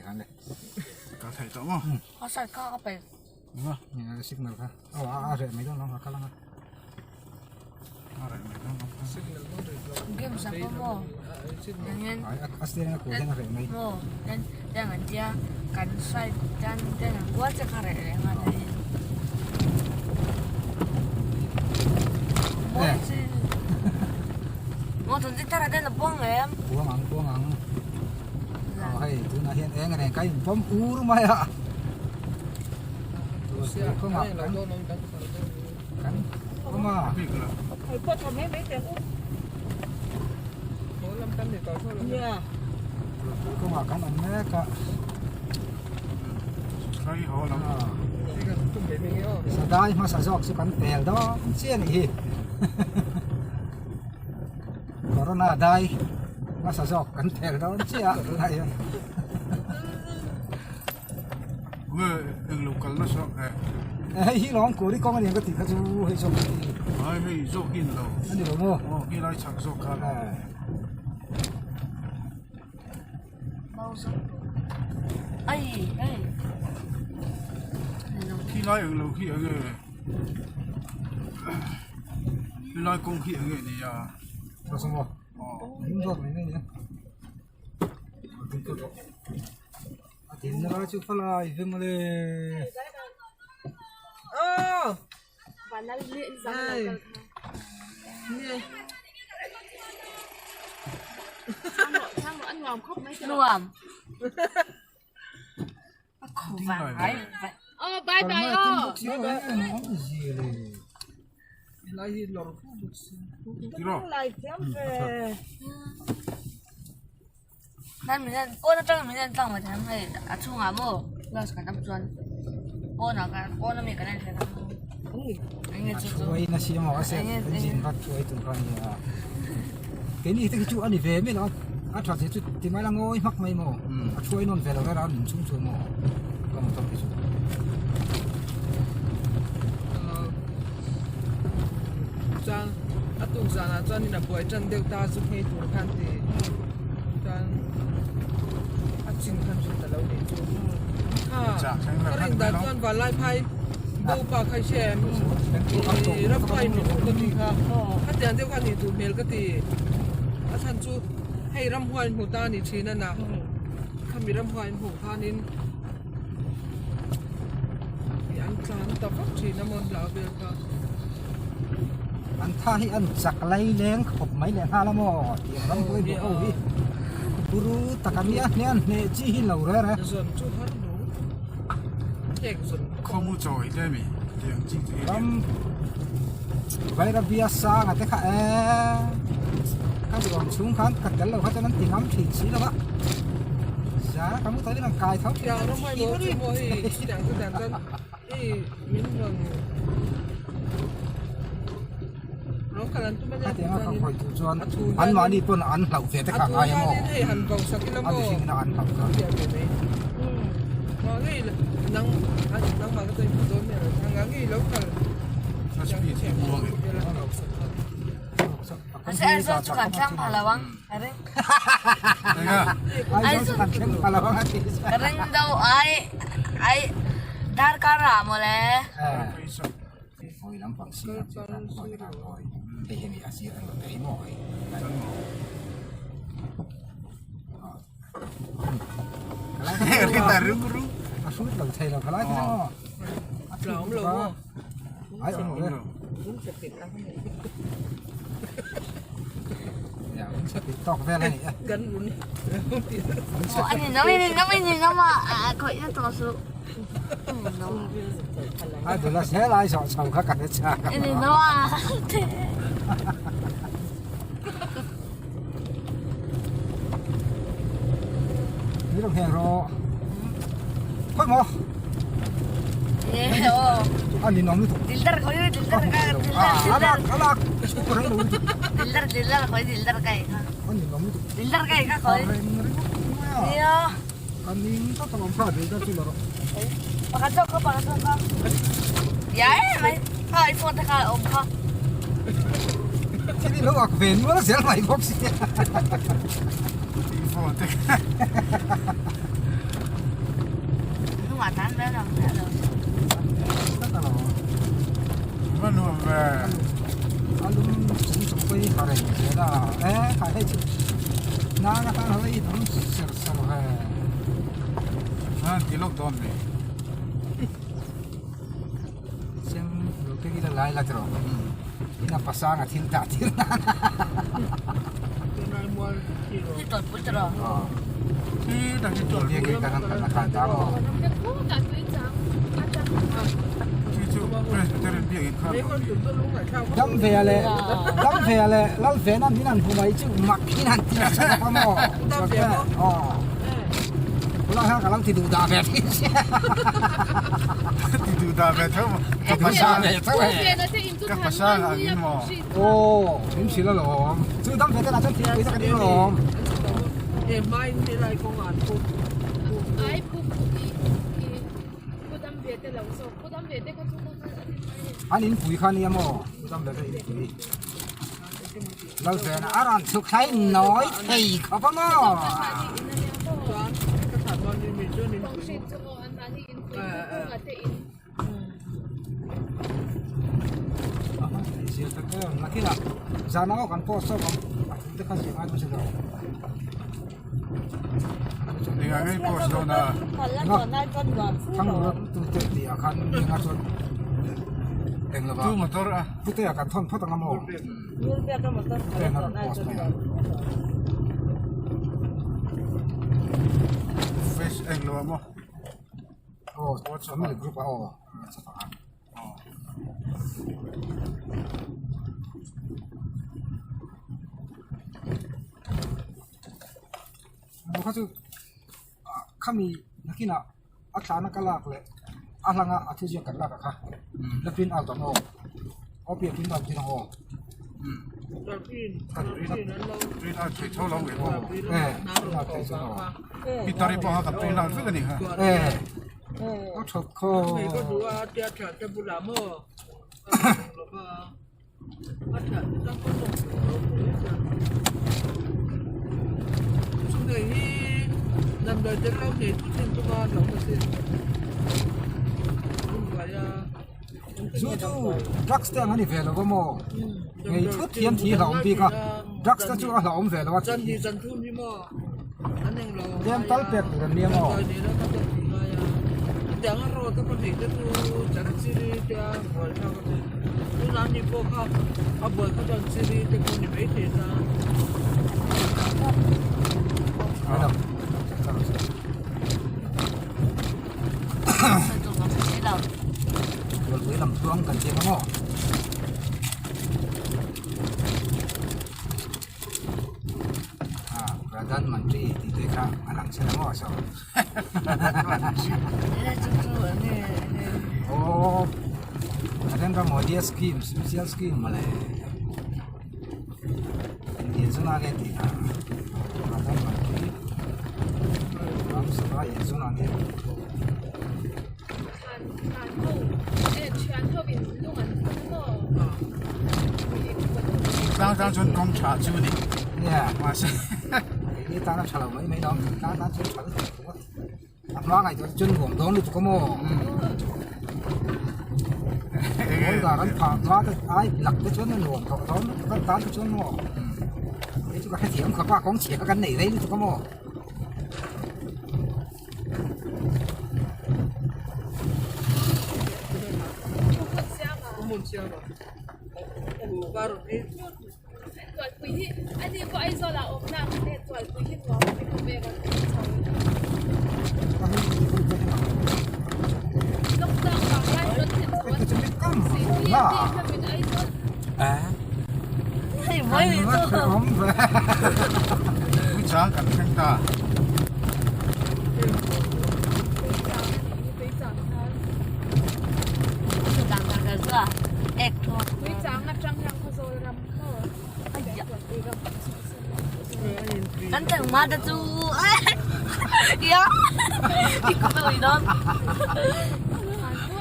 khan le. Kal thei tawh maw? A side kha ka pe. Signal kha. Aw a reh mai dawn lo kha kal anga. A reh mai dawn lo. Signal dawn reh lo. Game sa pawh maw? Engin. A steering a kul hian a reh mai. Maw? Then then an tia kan side tan then an kual che kha reh reng a ni. Maw chi. Maw tun chi thar ten a buang em? Buang ang buang ang. Aw hei tunah hian eng reng ka inpawm ur mai a. Kawngah kan kan awm a. Kawngah kan awm mek a. Sadai hmasa zawk chu kan pel dawn chiah a nih hi. Corona dai hmasa zawk kan pel dawn chiah a tunah hian. Nge englo kal nasa eh. Hei hi lawng kuri kawng a ni ang ka tih kha chu hei zawk hi. Ai hei zawk hi ni lo. A ni lo maw? Aw khi lai chhak zawk kha lo. Ai hei. Khi lai englo khi enge. Khi lai kawng khi enge ni a. Tha sawm aw. Him zawk mai mai nia. A din na lai chu khalai ve mawle. Aw. Nuam. Aw bye bye aw. Lai hi lawr fu bawk si. Tiraw. Nan min en pawn atang min en tlang mai thei ang hei a chhungah maw glass kan up chuan pawnah kan pawn ami kan en thei ang eng nge chu chu Thuai na siam a se engine kha thuai tur kha ania keini te khi chu ani ve mai lo a tha che chu ti mai la ngawi hmak mai maw a thuai nawn ve lo rera a nun chhung chu maw ka motor khi chu. Chuan a tuk zanah chuanin a buai tan deuh ta chu phei tur khan ti chuan a chin khan rin ta lo nih chu kha ka rin dan chuan vanlai phai bo pa kha i hria em ih ramhuai in rawn ka ti kha khatiang deuh kha nih duh hmel ka ti a chhan chu hei ramhuai in hmu ta a ni thin a na khami ramhuai in hmuh khanin. An tlan ta vak thin a maw hlau vel kha. An tha hi an chak lai leng khawp mai leh nghal a maw tiang ram huai buh ho hi buru tak a nia hne an hneh chi hi lo reh reh. Zawn chu har lo hek zawn. Khawmu chawi te mi tiang chi te hi. Ram Vairabia sanga te kha eee ka duang chhung khan ka tel lo kha chuan an ti ngam thin si lo a. Za ka mu takin an kai tho thin Tiang ram hai maw chu maw hei chutiang chu dan chuan hei min rawn rawn kal an tum a nia Khatiang a ka chuanin khawih duh chuan a thu an hianin mahni pawn an hlauh ve te a kha thu ngai a maw hianin hei han ko sak ila a maw mihring in a an hlauh kha. Tiang ve mai ngei nang nangmah ka chuan i hmu dawn hmel a ngei lo kal A speed hi muang em. Aizawl chu kan thleng pha lo ang ka ring. Enga? Aizawl chu kan thleng pha lo ang a ti. Ka ring deuh ai ai darkar ah mawle. Hawi lampang sir ang chi khan hawi khan hawi hei hemi a sir ang te hi maw hei. Rita ru ru. A hrut lo thei lo khalai kha maw. A tlawm lo maw. Ai awm lo. Ya, un chapit tawk vel a ni e. Kan un. Aw ani nang ini nang ini nang ma a khawih na tawh suh. A dula zel ai zawh chho kha kan chak. Ini nang ma. Ni lo heng rawh. Khawih maw? A ni nawm lutuk. Dildar khawih dildar ka dildar A lak a lak. Dildar dildar khawih dildar kai kha. A ni nawm lutuk. Dildar kai kha khawih. Nia. A ning tak a awm kha dildar chu la rawh. Pakhat zawk kha pakhat zawk kha. Ya e mai. Kha i phone te kha awm kha. Thil i lo ak ve nual zel mai bawk si. I phone te kha. A lum chung chung pawh hi ha reng zel a e khai hei chu nana khan ho hi dang ser ser ve. An ti lawk dawn mi. Sem lo te khi la lai la tiraw ina pasanga thil dah tir nan Hi tawt pui tiraw. Hi tak hi tawt pui kan han kal na khan ta maw. Dam ve a le dam ve a le lal ve nan min han hmu mai chu mak in han ti nasa khawp a maw. Aw tunah hian ka lo ti duh dah ve thin sia. Ti duh dah ve tho maw. Ka pasal ve tho e. Ka pasal ang in maw. Aw min hrilh alawm chu dam ve te lah chuan thingpui te ka ding alawm. An inpui kha nia maw pu dam ve te inpui Lalvena a rawn chhuk thlai nawi thei khawp a maw. Nakinah zan ah kan post zawk ang a thu te kha zir ngai dawn si lo. Engah nge post dawn a? Thang rat tu te tih ah khan engah chuan eng lova Tu motor a. Pute ah kan thawn phawt ang a maw? Pute an rawn post mai ang. Face eng lo ah maw? Aw family group ah aw. Kha chu khami nakinah a thlana ka lak leh a hlanga a thuziak kan lak a kha la print out ang aw aw pi a print out thin ang aw print out thei tho lo nge aw e print out thei chuan aw Peter i pawh kha ka print out vek a ni kha e a that khaw Chu chu drugs te ang a ni ve lo va maw ngei thut hian thi hlauhawm bik a drugs te chu a hlauhawm ve lo a tih hi tlem tal pek tur an nia maw. Bualpui lam tluang kan tih ang maw. Ah Pradhan Mantri tih te kha a lang chhe lo maw saw. Aw Narendra Modi scheme special scheme mawle India zuna nge tih kha Pradhan Mantri Ram Sabha Yojana nge. Tlang tlang chuan kawng tha chu a ni. Nia. Mahse. Keini tana tha lo mai mai lo. Tlang tlang chuan tha lutuk ringawt. A hma ngaihtuah te chuan nuam dawn lutuk a maw. Kawl dar an phah hma te ai lak te chuan a nuam tawh dawn lutuk a tan te chuan maw. Kei chu ka hrethiam khawp a kawng chhia kha kan nei rei lutuk a maw. Chang kan thleng ta. Kan teng ma te chu ya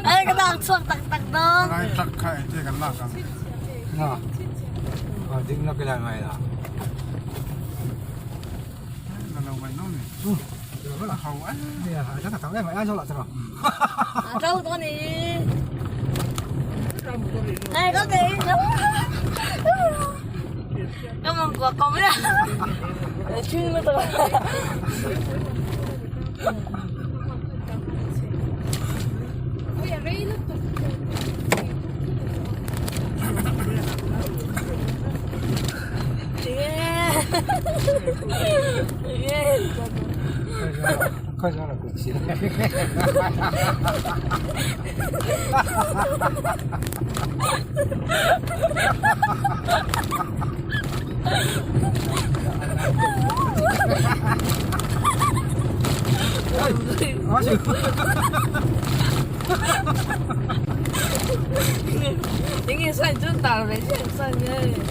Ê cái nào chuak tak tak dawn. Lai truck kha engte kan lak ang. Na. A ding na kelai mai la. Na lo mai no ni. La hau a. Ya, a ta ta mai ai zo la ta. A trâu to ni. Này có cái Cái mong của con đấy. Chuyên mà tôi.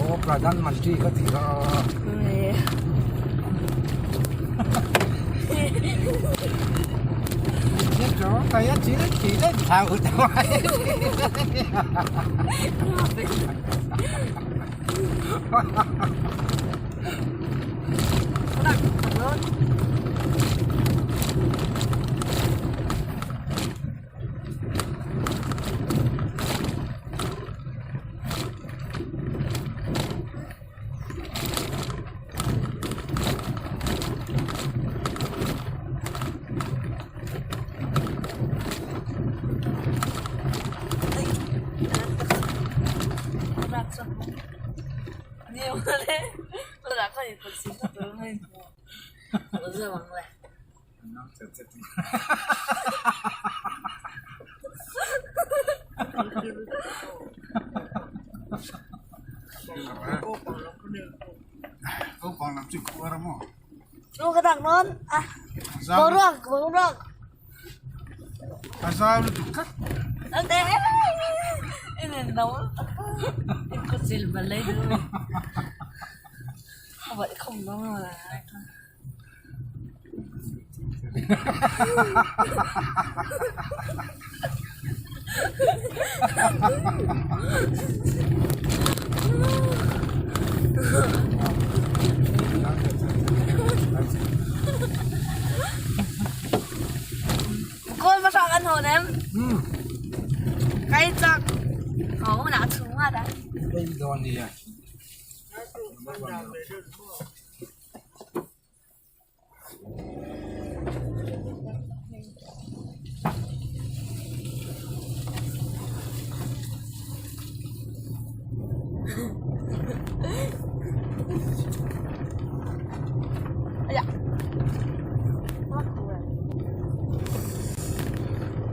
我不然蛮这个地方。Naupang lam chu khuar a maw? Lu ka tak dawn a boruak boruak. A zau lutuk tlat. Kawl hmasa kan hawn em? Kai chak. Haw na chung a da.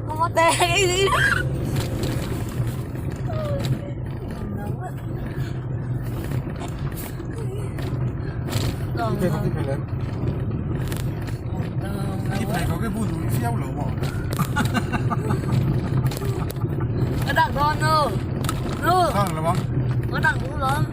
Không có té cái gì. Ka dak dawn nu. Nu. Ka dak duh lawm.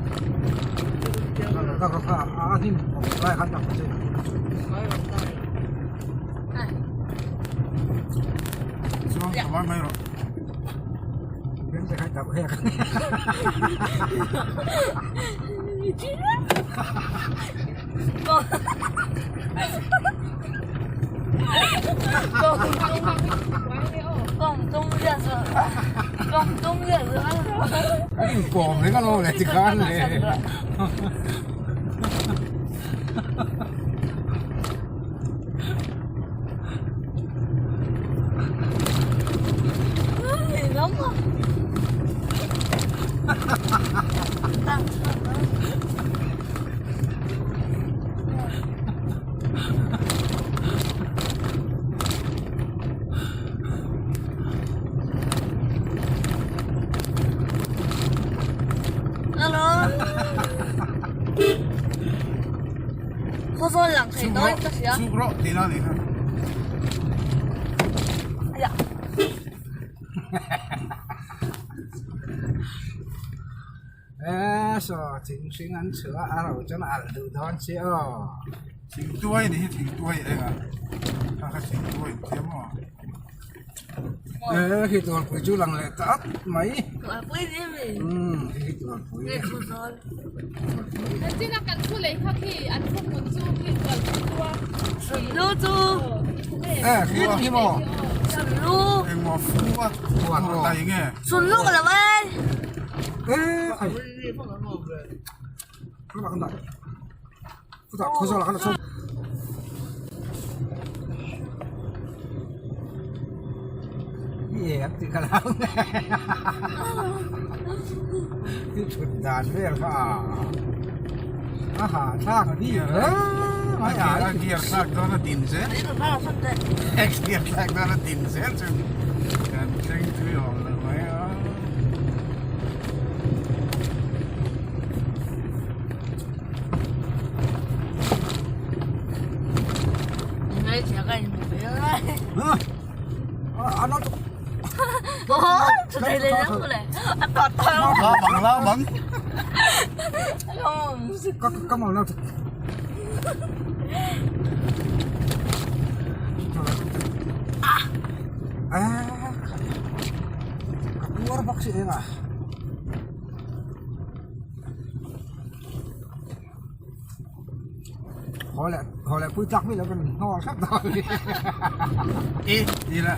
Chhuk rawh tih na nih kha. Thingtuai nih hi thingtuai eng ah kha kha thingtuai an ti a maw. Sunlu. Engmaw fu a tai nge? Sunlu ka lo e. A gear thlak dawn a din zel a gear thlak dawn a din zel chu kan thleng tui awm lo mai a. La bang la bang. E ti la.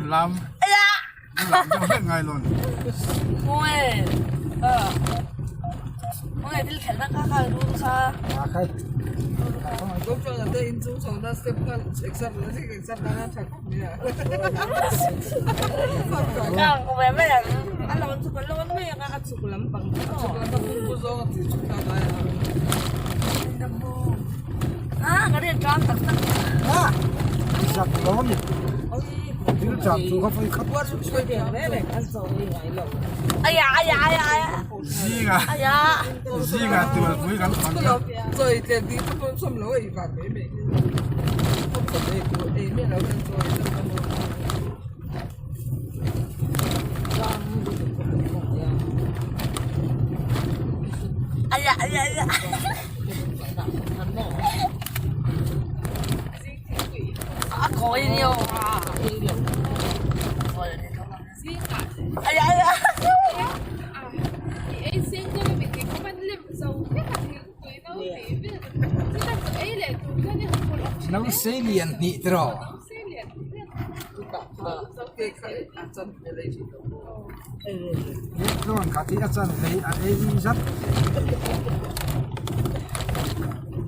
Lam. Lam deuh hlek ngai lawn. Zinga zinga tualpui kan hmang kha. No sei lian hnih tiraw. Tlawn kha ti a chan hlei a ei zat.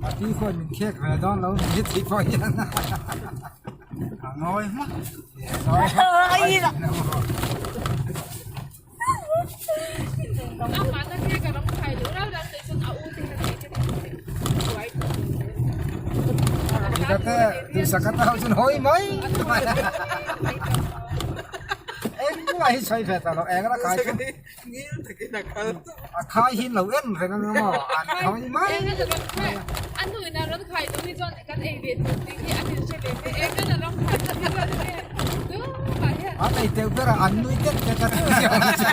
A ti khuan min khek ve dawn lo ni hi thih pawh hian. A ngawi hmak. A khai hi lo en reng ang maw an khawi mai. An ei teuh ber a an nui tet tet a chu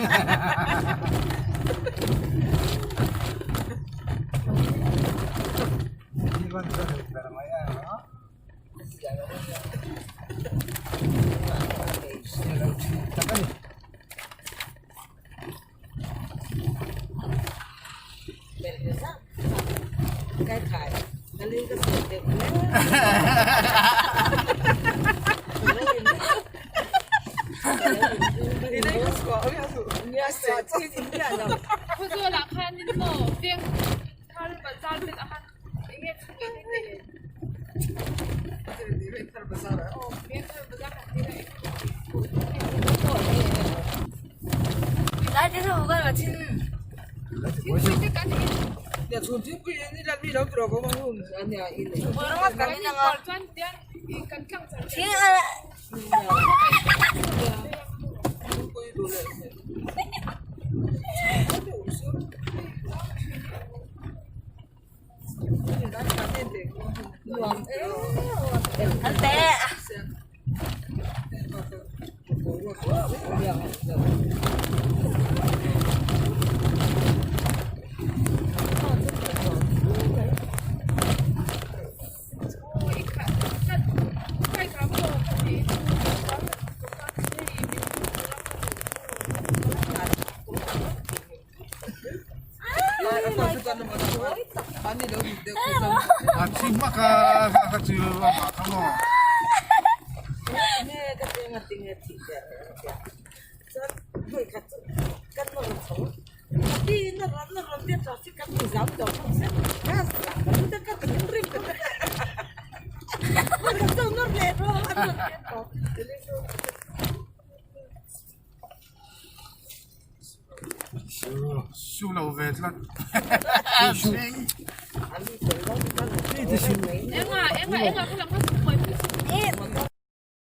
A thi hmak a kha chu a mah kha maw. Su lo ve tlat.